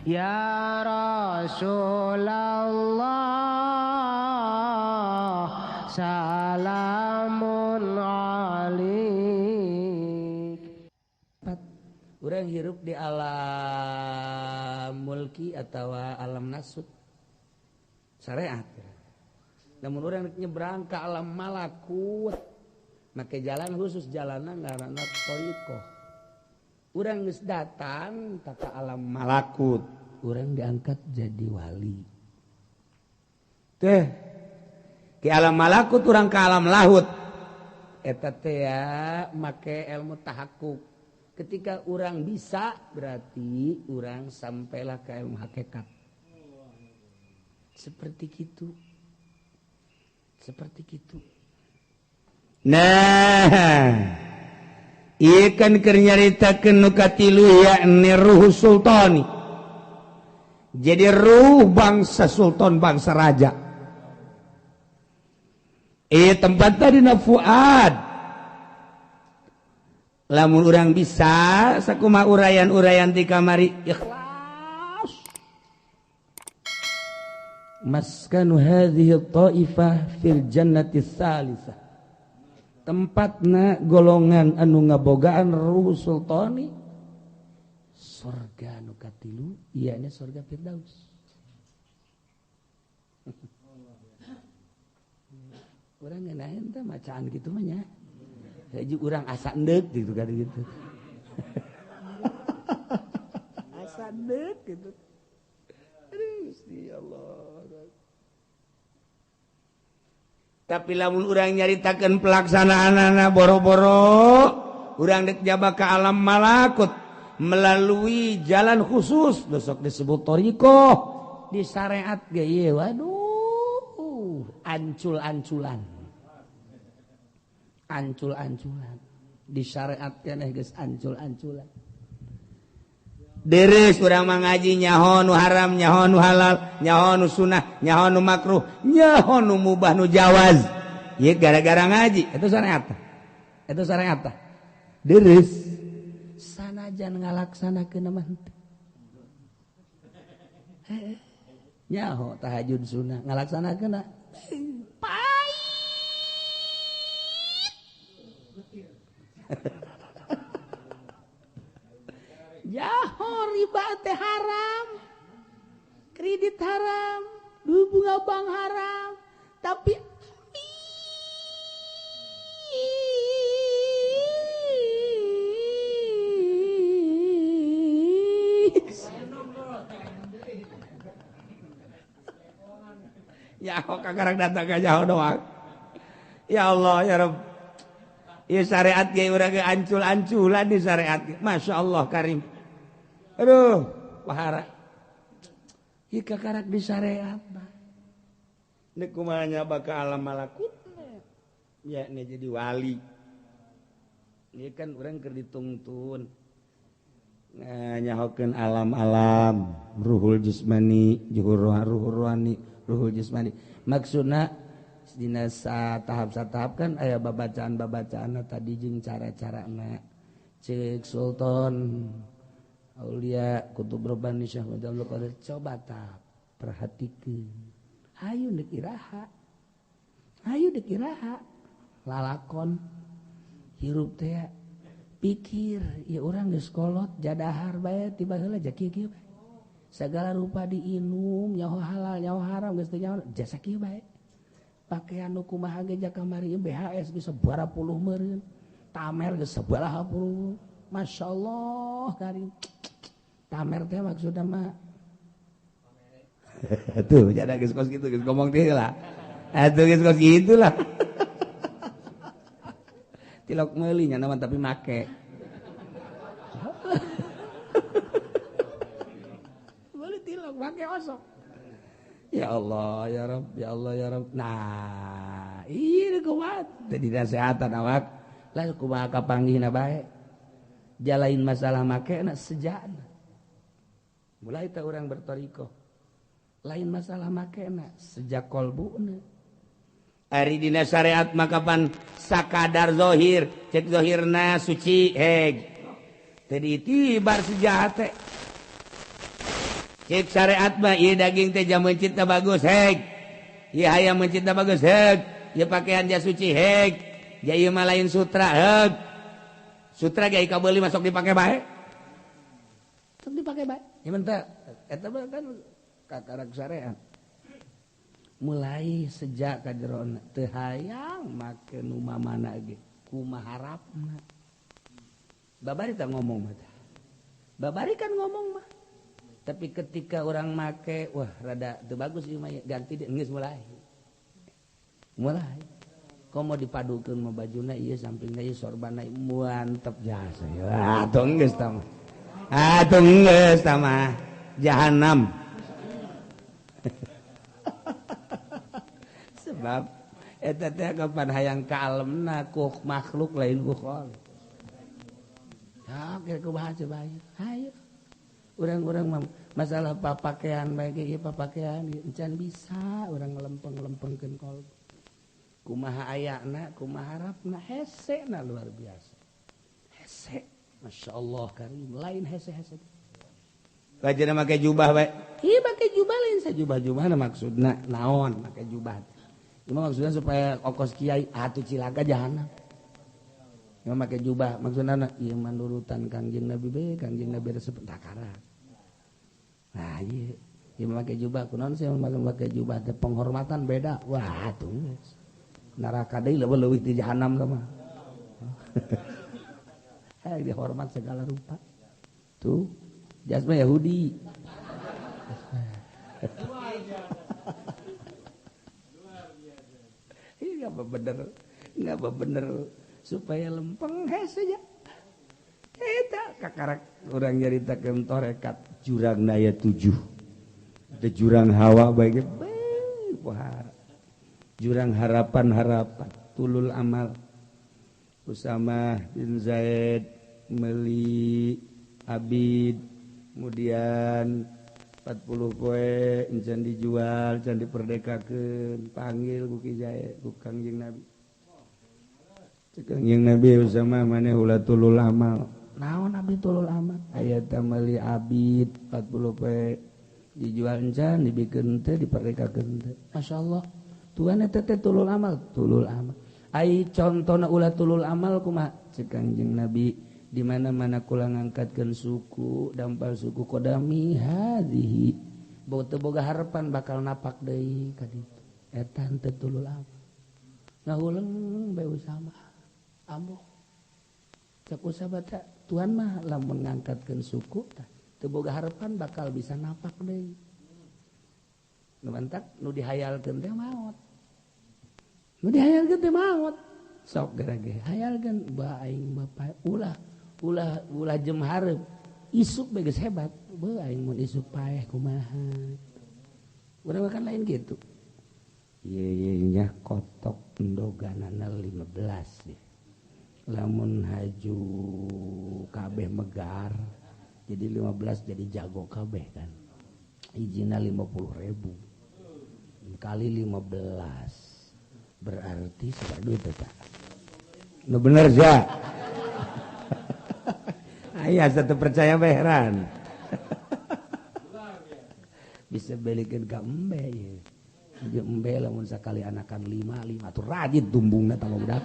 Ya Rasulullah salamun alik. Urang hirup di alam mulki atau alam nasut syariat. Namun urang nyebrang ke alam malakut make jalan khusus, jalanan ngaranna thariqah. Urang geus datang ka alam malakut, urang diangkat jadi wali. Teh ke alam malakut urang ke alam lahut. Eta teh ya make ilmu tahakkuk. Ketika urang bisa berarti urang sampailah ke ilmu hakikat. Seperti gitu. Seperti gitu. Nah, ieu kan keur nyaritakeun nu katilu yakni ruh sultani. Jadi ruh bangsa sultan, bangsa raja. Ieu tempat dina fuad. Lamun urang bisa sakumaha urayan-urayan ti kamari ikhlas. Maskanu hadhihi ta'ifah fil jannati tsalisah. Tempatna golongan anu ngabogaan ruh sultani surga nu katilu, ieu nya surga Firdaus. Urang ngeunaheun teh macaan kitu mah nya. Hiji urang asa endek gitu kan gitu. Asa endek gitu. Aduh, Gusti Allah. Tapi lamun urang nyaritakeun pelaksanaanana boro-boro, urang dek jaba ka alam malakut melalui jalan khusus, besok disebut thariqah, di syariat ge ieu waduh, ancul-anculan. Ancul-anculan di syariat keneh geus ancul-anculan. Deres urang mah ngaji nyaho nu haram, nyaho nu halal, nyaho nu sunah, nyaho nu makruh, nyaho nu mubah nu jawaz. Ieu gara-gara ngaji, itu syariat. Itu syariat. Deres sanajan ngalaksanakeun mah henteu. Nyaho tahajud sunah ngalaksanakeun pahit. Jaho riba teh haram, kredit haram, duit bunga bank haram, tapi ya kok kakarang datang ka jaho doang. Ya Allah ya Rabb. Ieu syariat ge urang ge ancul-anculan di syariat. Masya Allah karim. Aduh, pahara. Ieu kakarak di syariat mah. Nek kumaha nyaba ka alam malakut? Ya nih jadi wali. Ieu kan urang keur ditungtun. Nah, nyahokeun alam-alam, ruhul jismani, juhur ruhul ruhani, ruhul jismani. Maksudna dina tahap-tahap kan aya babacaan-babacaan tadi jeung cara-carana cek Sultan Aulia Kutub Rabbani Syekh Abdul Qadir coba tah perhatikeun hayu deuk iraha hayu deuk iraha lalakon hirup teh pikir ya urang geus kolot jadahar bae tiba heula ja kieu-kieu bae sagala rupa diinum nyaho halal nyaho haram geus teu nyaho jasa kieu bae pakaian nu kumaha ge ja kamari BHS geus sabaraha puluh meureun tamer geus sabaraha puluh masyaallah karim tamer teh maksudna mah tuh jada geus kos kitu geus ngomong teh lah atuh geus kos kitu lah tilok meuli nya mah tapi make meuli tilok make osok. Ya Allah ya Rabb, ya Allah ya Rabb. Nah, ieu kuat teh dinasehatan awak. Lah kumaha kapanggihna bae. Jalain masalah makena sejana. Mulai teh urang berthariqah. Lain masalah makena sejak kolbuna. Ari dina syariat maka pan sakadar zahir, cek zahirna suci heg. Teu diitibar sejate. Cek syariat mah ieu daging teh jam meuncitna bagus heg. Ieu hayam meuncitna bagus heg. Ieu pakaian jas suci heg. Ja ieu mah lain sutra heg. Sutra ge kabeuli masuk dipake bae. Sok dipake bae. Ieu mah teh eta mah kan kakarak syariat. Mulai sejak ka jerona teu hayang make nu mamana ge kumaha harapna. Babari teh ngomong mah teh. Babari kan ngomong mah. Tapi ketika orang make wah rada teu bagus ieu mah ganti deui geus mulai. Mulai. Komo dipadukeun mah bajuna ieu sampingna ieu sorbanna mantep jasa. Wah, tong geus tah mah. Ah, tong geus tah mah. Jahanam. Sebab eta teh kapan hayang ka alemna ku makhluk lain ku khol. Ya, kira kumaha coba hayu. Urang-urang masalah papakaian bae ge ieu papakaian encan bisa urang ngelempeng-lempengkeun kolbu. Kumaha ayana, kumaha harapna hesena luar biasa. Hese, Masya Allah karim, lain hese-hese. Lajana make jubah bae. Ieu make jubah lain sajubah-jubahna maksudna naon make jubah. Ieu maksudna supaya okos kiai atuh cilaka jahanam. Ieu make jubah maksudna ieu mah nurutan Kangjeng Nabi be, Kangjeng Nabi resep takara. Nah, ieu ieu make jubah kunaon sih make jubah teh penghormatan beda. Wah, atuh geus. Neraka deui leuwih ti jahanam mah. Hayang dihormat segala rupa. Tuh, jasma Yahudi. Ini apa bener? Enggak apa bener supaya lempeng hese nya. Eta kakarak urang nyaritakeun torekat jurang aya 7. Ada jurang hawa bae ge pohara. Jurang harapan-harapan, tulul amal. Usamah bin Zaid meli abid, kemudian 40 poe encan dijual, encan diperdekakeun, panggil ku Ki Zaid, ku Kangjeng Nabi. Cek Kangjeng Nabi Usamah maneh ulah tulul amal. Naon abdi tulul amal? Aya teh meuli abid 40 poe dijual encan, dibikeun teh, diperdekakeun teh. Masyaallah. Tuhan eta teh tulul amal, tulul amal. Ai contona ulah tulul amal kumaha? Cek Kangjeng Nabi, di mana-mana kula ngangkatkeun suku, dampal suku kodami hadhihi. Bau teu boga harapan bakal napak deui ka ditu. Eta henteu tulul amal. Ngahuleng bae Usama. Ambo. Cek Usama teh, Tuhan mah lamun ngangkatkeun suku tah teu boga harapan bakal bisa napak deui. Nu mantak nu dihayalkeun teh maot. Nu dihayalkeun teh maot. Sok gara-gara hayalkeun ba aing bapak ulah ulah ulah jem hareup. Isuk bae geus hebat. Beuh aing mun isuk paeh kumaha. Urang kan lain gitu. Ieu ieu nya kotok endoganana 15 deh. Lamun haju kabeh megar jadi 15 jadi jago kabeh kan. Ijina 50.000 kali 15 berarti sudah duit tak? Nu bener ya. Ayah satu percaya heran. Bisa balikin ka embe ya. Jeung embe lamun sakali anakan 5 5 atuh rajin tumbungna tambah budak.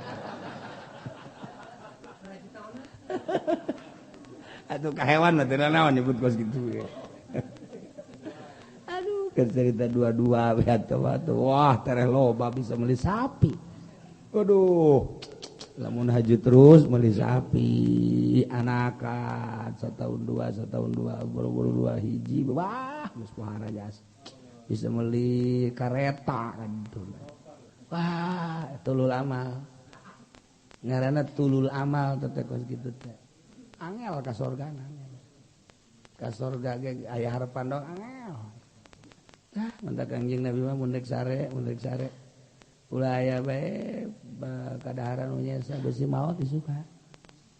Atuh ka hewan mah teu naon nyebut kos kitu ya. Aduh, kan cerita dua-dua atuh wah tereh loba bisa meuli sapi. Aduh, lamun haju terus meuli sapi anakan setahun dua boro-boro dua hiji wah geus pohara jas. Bisa meuli kareta kan gitu. Wah, tulul amal. Ngaranna tulul amal teh kos kitu teh. Angel ka sorga angel. Ka sorga ge aya harapan dong angel. Tah, mentak Kangjeng Nabi mah mun rek sare, mun rek sare. Ulah aya bae kadaharan nu nyesa beusi maot isuka.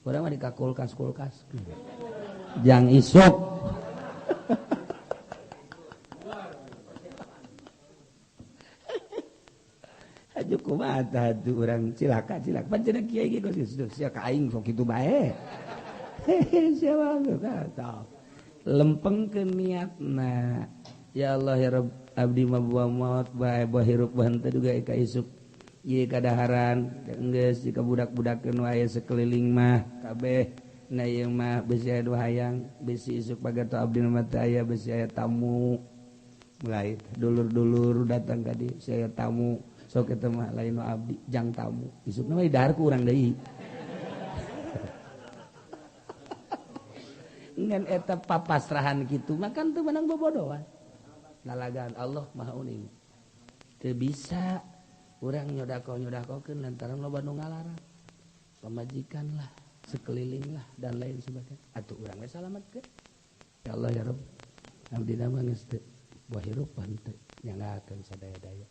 Urang mah dikakulkas-kulkas. Jang isuk. Aju kumaha tah atuh urang cilaka cilaka. Pan cenah kiai ge geus sia ka aing sok kitu bae. Hehe sia mah tah. Lempengkeun niatna. Ya Allah ya Rabb, abdi mah buah maot bae buah hirup buah henteu duga ka isuk. Ieu kadaharan geus jika budak-budakeun wae sekeliling mah kabeh. Na ieu mah besi aya nu hayang, besi isuk pagato abdi mah teu aya, besi aya tamu. Mulai dulur-dulur datang ka dieu, saya tamu. Sok eta mah lain nu abdi, jang tamu. Isukna mah didahar ku urang deui. Ngan eta papasrahan kitu mah kan teu meunang bobodohan. Lalagaan Allah Maha Uning. Teu bisa urang nyodakoh-nyodakohkeun lantaran loba nu ngalarang. Pamajikan lah, sekeliling lah dan lain sebagainya. Atuh urang we salametkeun. Ya Allah ya Rabb, abdi mah geus teu buah hirup henteu nyanggakeun sadaya-daya.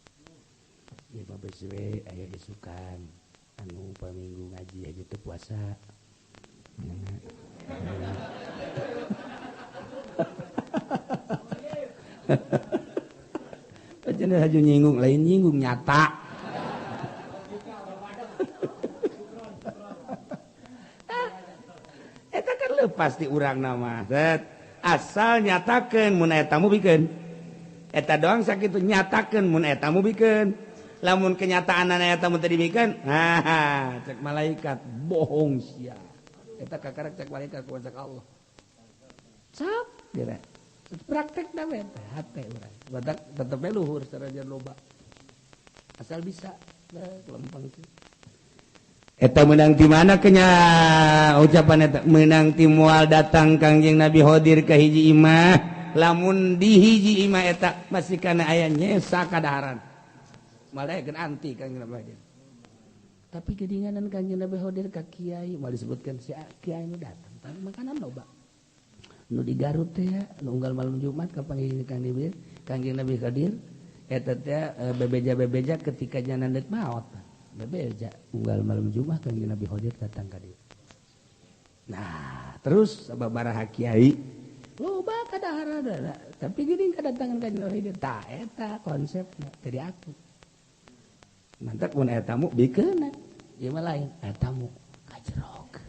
Ieu mah besi we aya isukan anu paminggu ngaji aja teu puasa. Cenah haju nyinggung, lain nyinggung nyata. Eta kan lepas di urang nama. Set. Asal nyatakeun mun aya tamu bikeun. Eta doang sakitu nyatakeun mun aya tamu bikeun. Lamun kenyataanana aya tamu teu dibikeun, ha cek malaikat bohong sia. Eta kakarek cek malaikat ku cek Allah. Cap geura. Praktek dah we hate urang. Badak tetep we luhur sarajan loba. Asal bisa lempeng sih. Eta meunang ti mana kenya ucapan eta meunang ti moal datang Kangjeng Nabi Khodir ka hiji imah. Lamun di hiji imah eta masih kana aya nyesa kadaharan. Malaikeun anti Kangjeng Nabi Khodir. Tapi geuninganan Kangjeng Nabi Khodir ka kiai moal disebutkeun si kiai nu datang tapi makanan loba. Nu di Garut teh nu unggal malam Jumat ka panggih Kangjeng Nabi Khodir eta teh bebeja-bebeja ketika jana deuk maot. Bebeja unggal malam Jumat Kangjeng Nabi Khodir datang ka dieu. Nah, terus sababaraha kiai loba kadaharan tapi geuning kadatangan Kangjeng Nabi Khodir tah eta konsepna teu diaku. Mantak mun aya tamu bikeun ieu mah lain aya tamu kajerok.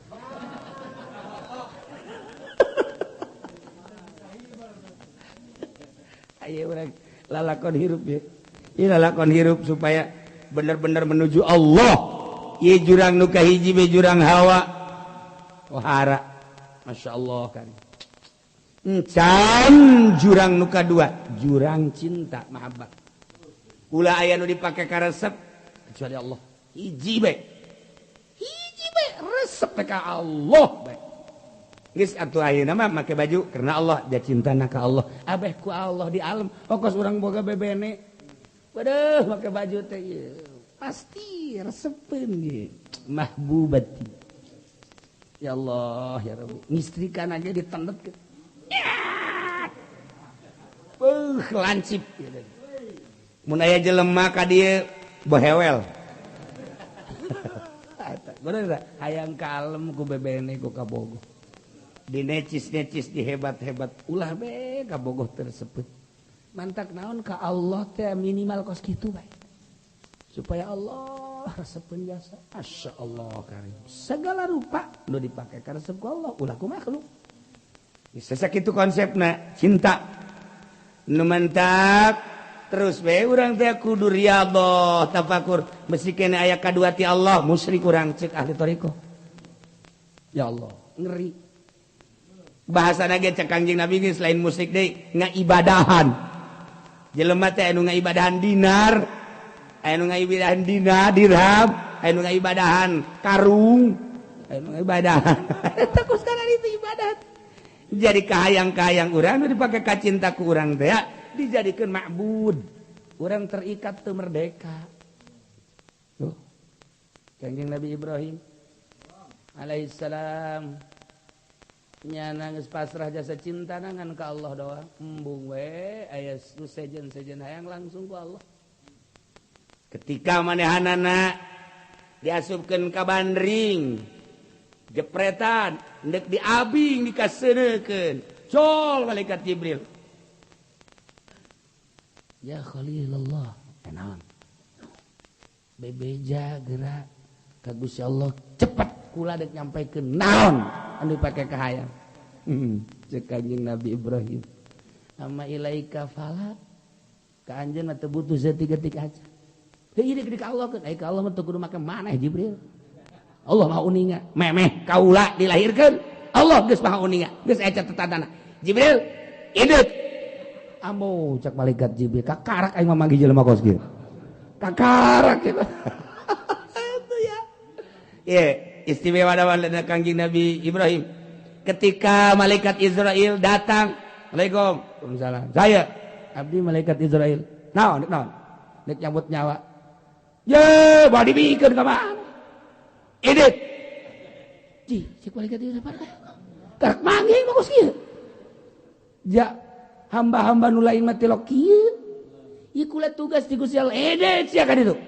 Ayo urang lalakon hirup ya. Ieu lalakon hirup supaya bener-bener menuju Allah. Ieu jurang nu kahiji be jurang hawa. Wahara. Masya Allah kan. Encan jurang nu kadua, jurang cinta mahabbah. Ulah aya nu dipake karesep kecuali Allah. Hiji be. Hiji be resep ka Allah be. Geus atuh ayeuna mah make baju karena Allah, dia cintana ka Allah. Abeh ku Allah di alam, pokos urang boga bebene. Waduh, make baju teh ieu. Pasti resepeun ge. Mahbubati. Ya Allah, ya Rabbi. Ngistrikan aja ditendet ke. Beuh, lancip gitu. Mun aya jelema ka dieu bohewel. Eta, bener teh? Hayang kalem ku bebene ku kabogoh. Dinecis-necis dihebat-hebat ulah be kabogoh tersebut. Mantak naon ka Allah teh minimal kos kitu bae. Supaya Allah resepeun jasa. Masya Allah karim. Segala rupa nu dipake ka resep ku Allah ulah ku makhluk. Bisa sakitu konsepna cinta. Nu mantak terus be urang teh kudu riyadhah tafakur mesti kene aya kadua ti Allah musyrik urang cek ahli thariqah. Ya Allah, ngeri. Bahasana ge cek Kangjeng Nabi ge selain musyrik deui ngaibadahan. Jelema teh anu ngaibadahan dinar, anu ngaibadahan dinar, dirham, anu ngaibadahan karung, anu ngaibadahan. Eta kos kana itu ibadah. Jadi kahayang-kahayang urang nu dipake ka cinta ku urang teh dijadikeun ma'bud. Urang terikat teu merdeka. Tuh. Kangjeng Nabi Ibrahim alaihissalam nyana geus pasrah jasa cinta nangan ka Allah doang. Embung we aya nu sejen-sejen hayang langsung ku Allah. Ketika manehanana diasupkeun ka bandring jepretan ndek diabing dikaseunekeun col malaikat Jibril. Ya Khalilullah, naon? Bebeja gerak ka Gusti Allah cepet kula dek nyampaikan naon anu dipake kahayang. Cek Kanjeng Nabi Ibrahim. Amma ilaika fala ka anjeun mah teu butuh saeutik-eutik aja. Heuh ieu deuk ka Allah keun, ai ka Allah mah teu kudu make maneh Jibril. Allah Maha uninga, memeh kaula dilahirkeun, Allah geus Maha uninga, geus aya catetanana. Jibril, indut. Ambo cak malaikat Jibril, kakarak aing mah manggih jelema kos kieu. Kakarak gitu. Itu ya. Ye, istimewa da Kangjeng Nabi Ibrahim. Ketika malaikat Israel datang, Assalamualaikum. Waalaikumsalam. Saya abdi malaikat Israel. Naon, naon? Nek nyabut nyawa. Ye, bade dibikeun ka mana? Edit. Ji, cek malaikat Israel. Karak manggih mah kos kieu. Ja, hamba-hamba nu lain mah tilok kieu. Ieu kula tugas di Gusti Allah. Edit sia kan itu.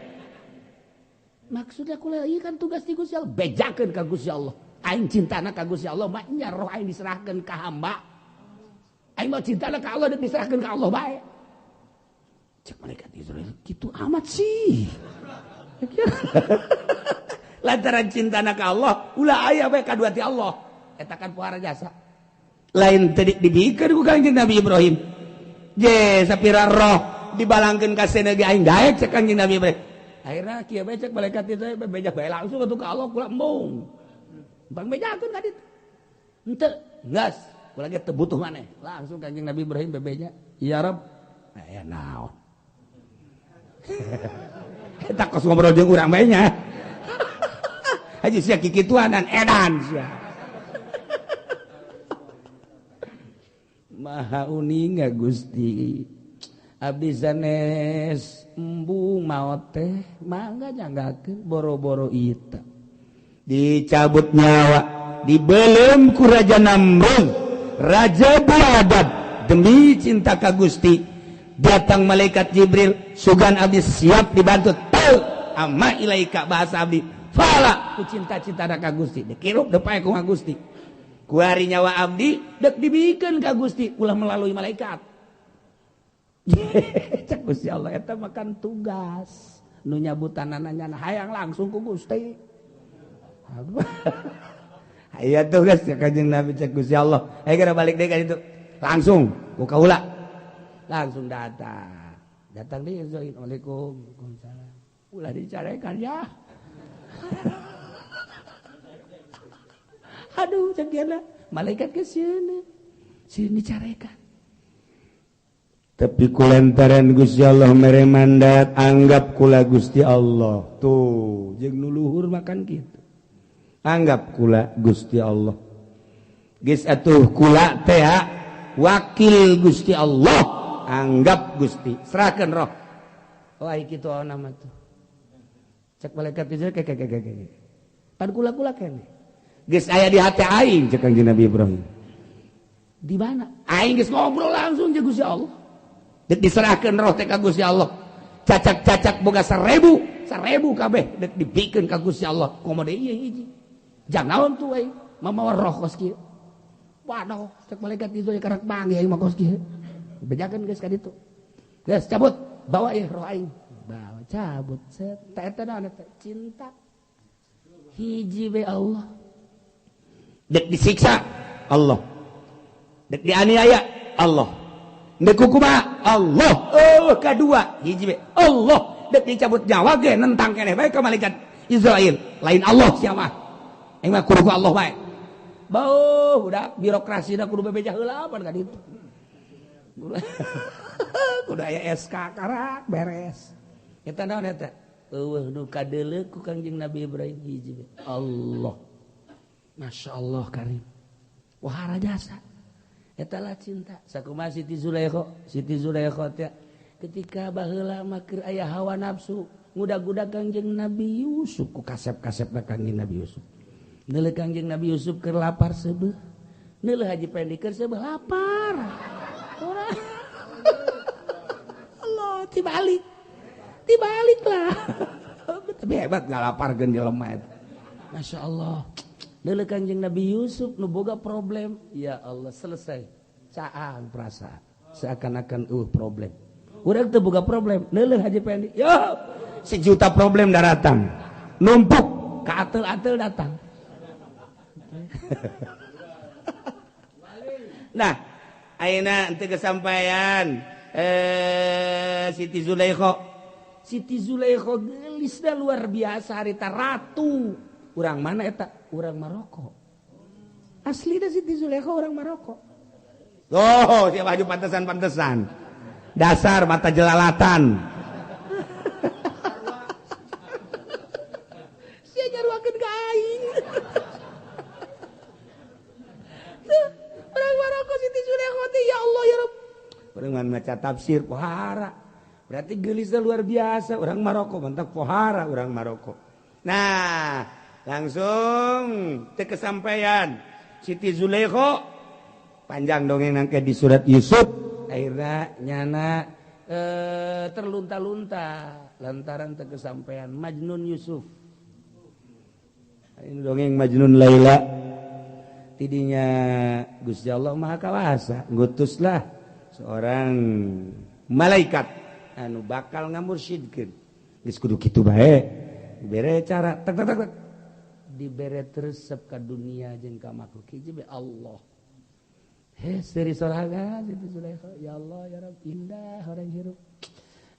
Maksudnya kula ieu kan tugas di Gusti Allah, bejakeun ka Gusti Allah. Aing cintana ka Gusti Allah, mah nya roh aing diserahkeun ka hamba. Aing mah cintana ka Allah dan diserahkeun ka Allah bae. Cek malaikat Israel, gitu amat sih. Lantaran cintana ka Allah, ulah aya bae kadua ti Allah. Eta kan puara jasa. Lain tadi dibikeun ku Kangjeng Nabi Ibrahim. Je sapira roh dibalangkeun ka seuneu ge aing daek cek Kangjeng Nabi Ibrahim. Akhirna kieu bae cek malaikat Israel bejak bae langsung atuh ka Allah kula embung. Bang bejakeun ka ditu. Henteu, geus, kula ge teu butuh maneh. Langsung Kangjeng Nabi Ibrahim bebeja, "Ya Rabb, aya naon?" Eta kos ngobrol jeung urang bae nya. Haji sia kikituanan edan sia. Maha uninga Gusti. Abdi sanes embung maot teh mangga nyanggakeun boro-boro ita. Dicabut nyawa, dibelem ku Raja Namrud, raja biadab demi cinta ka Gusti. Datang malaikat Jibril, sugan abdi siap dibantu. Teu amma ilaika bahasa abdi. Fala ku cinta-cinta ka Gusti. Dikirup depae ku Gusti. Kuari nyawa abdi dek dibikeun ka Gusti ulah melalui malaikat. Cek Gusti Allah eta makan tugas. Nu nyabutanana nyana hayang langsung ku Gusti. Aya tugas ya Kanjeng Nabi cek Gusti Allah. Ayo geura balik deui ka ditu. Langsung ku kaula. Langsung datang. Datang deui Assalamualaikum. Waalaikumsalam. Ulah dicarekan ya. Aduh cek dia malaikat ke sini. Sini dicarekan. Tapi kulantaran Gusti Allah mere mandat anggap kula Gusti Allah. Tuh, jeung nu luhur makan kitu. Anggap kula Gusti Allah. Geus atuh kula teh wakil Gusti Allah. Anggap Gusti, serahkeun roh. Oh ai kitu nama tuh. Cek malaikat itu kek. Pan kula-kula keneh. Geus aya di hati aing cek Kangjeng Nabi Ibrahim. Di mana? Aing geus ngobrol langsung jeung Gusti Allah. Dek diserahkeun roh teh ka Gusti Allah. Cacak-cacak boga 1000, 1000 kabeh dek dibikeun ka Gusti Allah. Komo deui ieu hiji. Jang naon tuh aing mamawa roh kos kieu. Waduh, cek malaikat itu karak manggih aing mah kos kieu. Bejakeun geus ka ditu. Geus cabut, bawa ieu roh aing. Bawa cabut set. Eta naon eta? Cinta. Hiji we Allah. Dek disiksa Allah. Dek dianiaya Allah. Dek kumaha Allah. Oh, kadua hiji we Allah. Dek dicabut nyawa ge nentang keneh bae ka malaikat Israel. Lain Allah sia mah. Aing mah kudu ku Allah bae. Bauh budak birokrasi da kudu bebeja heula pan ka ditu. Kudu aya SK karak beres. Eta naon eta? Eueuh nu kadeuleu ku Kangjeng Nabi Ibrahim hiji we Allah. Masya Allah karim. Wahara jasa. Eta lah cinta. Sakumaha Siti Zulaikha teh ketika baheula mah keur aya hawa nafsu, ngudag-gudag Kangjeng Nabi Yusuf ku kasep-kasepna Kangjeng Nabi Yusuf. Neuleuh Kangjeng Nabi Yusuf keur lapar seubeuh. Neuleuh Haji Pendi keur seubeuh lapar. Ora. Allah tibalik. Tibalik lah. Tapi hebat ngalaparkeun jelema eta. Masya Allah. Neuleuh Kangjeng Nabi Yusuf nu boga problem, ya Allah selesai. Caang perasaan, seakan-akan problem. Urang teu boga problem, neuleuh Haji Pendi. Yo, sejuta problem datang. Numpuk, ka atel-atel datang. Nah, ayeuna teu kesampaian Siti Zulaikha. Siti Zulaikha geulis da luar biasa harita ratu. Urang mana eta? Urang Maroko. Asli da Siti Zulaikha urang Maroko. Oh, siapa baju pantesan-pantesan. Dasar mata jelalatan. Sia nyaruakeun ka aing. Urang Maroko Siti Zulaikha teh ya Allah ya Rabb. Urang maca tafsir pohara. Berarti geulisna luar biasa urang Maroko, mantap pohara urang Maroko. Nah, langsung teu kesampaian Siti Zulaikha panjang dongeng nangke di surat Yusuf. Akhirnya nyana terlunta-lunta lantaran teu kesampaian Majnun Yusuf. Ini dongeng Majnun Laila. Tidinya Gusti Allah Maha Kawasa ngutuslah seorang malaikat anu bakal ngamursyidkeun. Geus kudu kitu bae. Bere cara tak tak tak dibere resep ka dunia jeung ka makhluk hiji be Allah. Heh seri soraga Siti Zulaikha, ya Allah ya Rabb, indah orang hirup.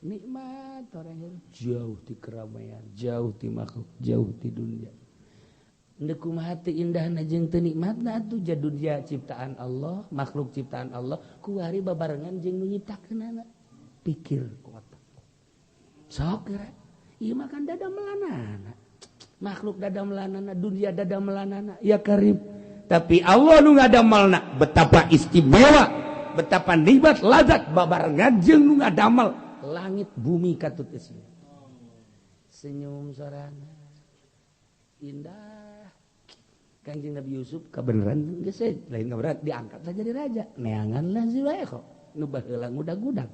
Nikmat orang hirup, jauh ti keramaian, jauh ti makhluk, jauh ti dunia. Ndek kumaha teu indahna jeung teu nikmatna atuh dunia ciptaan Allah, makhluk ciptaan Allah, kuari babarengan jeung nu nyiptakeunana. Pikir ku otak. Sok geura, ieu mah kan dada melanana. Makhluk dada melanana, dunia dada melanana, ya karib. Tapi Allah nu ngadamelna betapa istimewa, betapa nikmat lazat babarengan jeung nu ngadamel langit bumi katut geus. Senyum sorangan. Indah. Kanjeng Nabi Yusuf kabeneran geus lain kabeneran diangkatlah jadi raja. Neanganlah Zulaikha nu baheula ngudag-gudag.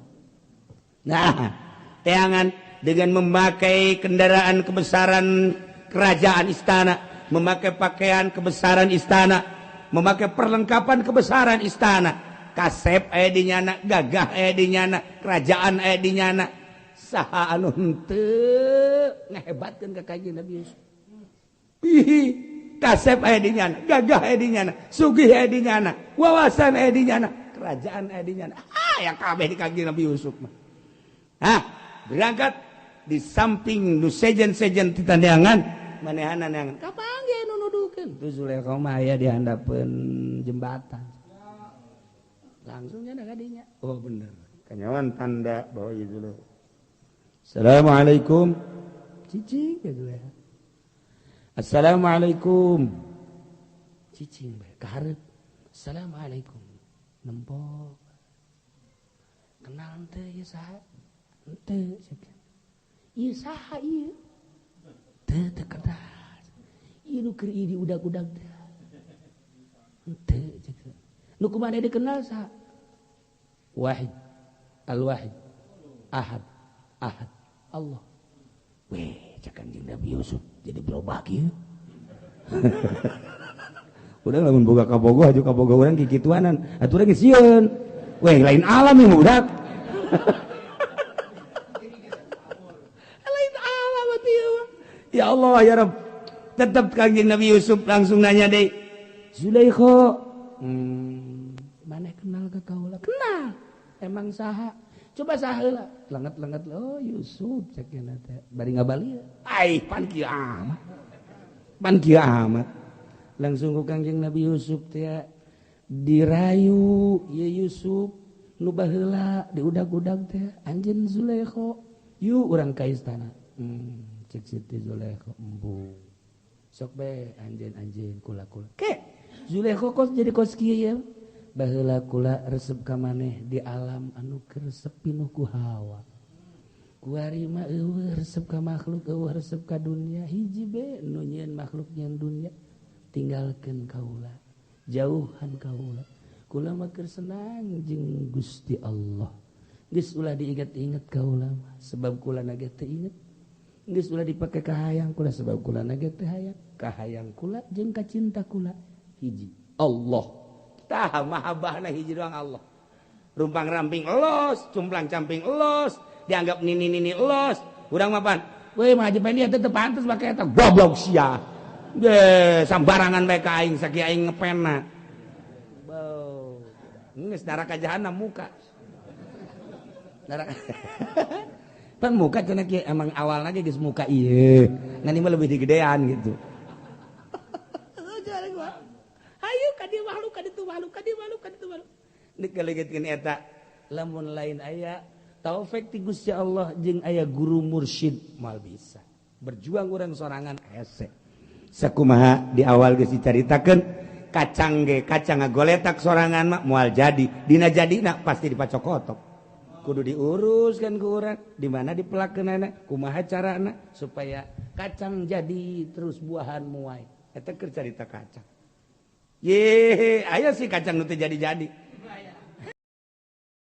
Nah, teangan dengan memakai kendaraan kebesaran kerajaan istana, memakai pakaian kebesaran istana, memakai perlengkapan kebesaran istana. Kasep aya di nyana, gagah aya di nyana, kerajaan aya di nyana. Saha anu henteu ngahebatkeun ka Kanjeng Nabi Yusuf. Ih, kasep aya di nyana, gagah aya di nyana, sugih aya di nyana, wawasan aya di nyana, kerajaan aya di nyana. Ah, yang kabeh di Kanjeng Nabi Yusuf mah. Hah, berangkat di samping nu sejen-sejen ti tandeangan manehana neangan kapanggih nu nuduhkeun tu Zulaikha mah aya di handapeun jembatan. Langsung nya ka dinya. Oh bener. Kanyawan tanda bahwa ieu Zulaikha. Assalamualaikum. Cicing ka Zulaikha. Assalamualaikum. Cicing bae ka hareup. Assalamualaikum. Nempo. Kenal teu ieu saha? Henteu cek. Ieu saha ieu? Teu teu kenal. Ieu nu keur ieu diudag-udag teh. Henteu cek. Nu kumaha dikenal saha? Wahid. Al-Wahid. Ahad. Ahad. Allah. Weh, cek Kanjeng Nabi Yusuf jadi berubah kieu. Udah lamun boga kabogoh aju kabogoh urang kikituanan. Atuh urang geus sieun. Weh, lain alam ieu budak. Lain alam atuh. Ya Allah ya Rabb. Tetap Kanjeng Nabi Yusuf langsung nanya deui. Zulaikha, mana kenal ke kaula? Kenal. Emang saha? Coba saha heula. Lenget-lenget oh Yusuf cek nya teh. Bari ngabali. Ai pan kieu amat. Pan kieu amat. Langsung ku Kanjeng Nabi Yusuf teh dirayu, "Ye Yusuf, nu baheula diudag-udag teh anjeun Zulaikha. Yuk urang ka istana." Cek Siti Zulaikha embung. Sok bae anjeun-anjeun kula-kula. Ke Zulaikha kos jadi kos kieu ye. Baheula kula resep ka maneh di alam anu keur resep pinuh ku hawa. Kuari mah eueuh resep ka makhluk, eueuh resep ka dunia. Hiji be nu nyieun makhluk nyieun dunia. Tinggalkeun kaula, jauhan kaula. Kula mah keur senang jeung Gusti Allah. Geus ulah diinget-inget kaula mah sebab kula na ge teu inget. Geus ulah dipake kahayang kula sebab kula na ge teu hayang. Kahayang kula jeung kacinta kula hiji Allah. Tah mahabbahna hiji doang Allah. Rumpang ramping elos, cumplang camping elos, dianggap nini-nini elos. Urang mah pan, weh mah aja dia teu pantes make eta goblok sia. Deh, sambarangan bae ka aing sakieu aing ngepena. Bau. Geus neraka jahanam muka. Neraka. Pan muka cenah kieu emang awalna ge geus muka ieu. Ngan ieu mah lebih digedean gitu. Hayu ka dieu makhluk ka ditu makhluk ka dieu makhluk ka ditu makhluk. Dikelegitkeun eta lamun lain aya taufik ti Gusti Allah jeung aya guru mursyid moal bisa. Berjuang urang sorangan hese. Sakumaha di awal geus dicaritakeun kacang ge kacang ngagoletak sorangan mah moal jadi. Dina jadina pasti dipacokotok. Kudu diurus kan ku urang, di mana dipelakeunana, kumaha carana supaya kacang jadi terus buahan muai. Eta keur carita kacang. Ye, aya sih kacang nu teu jadi-jadi.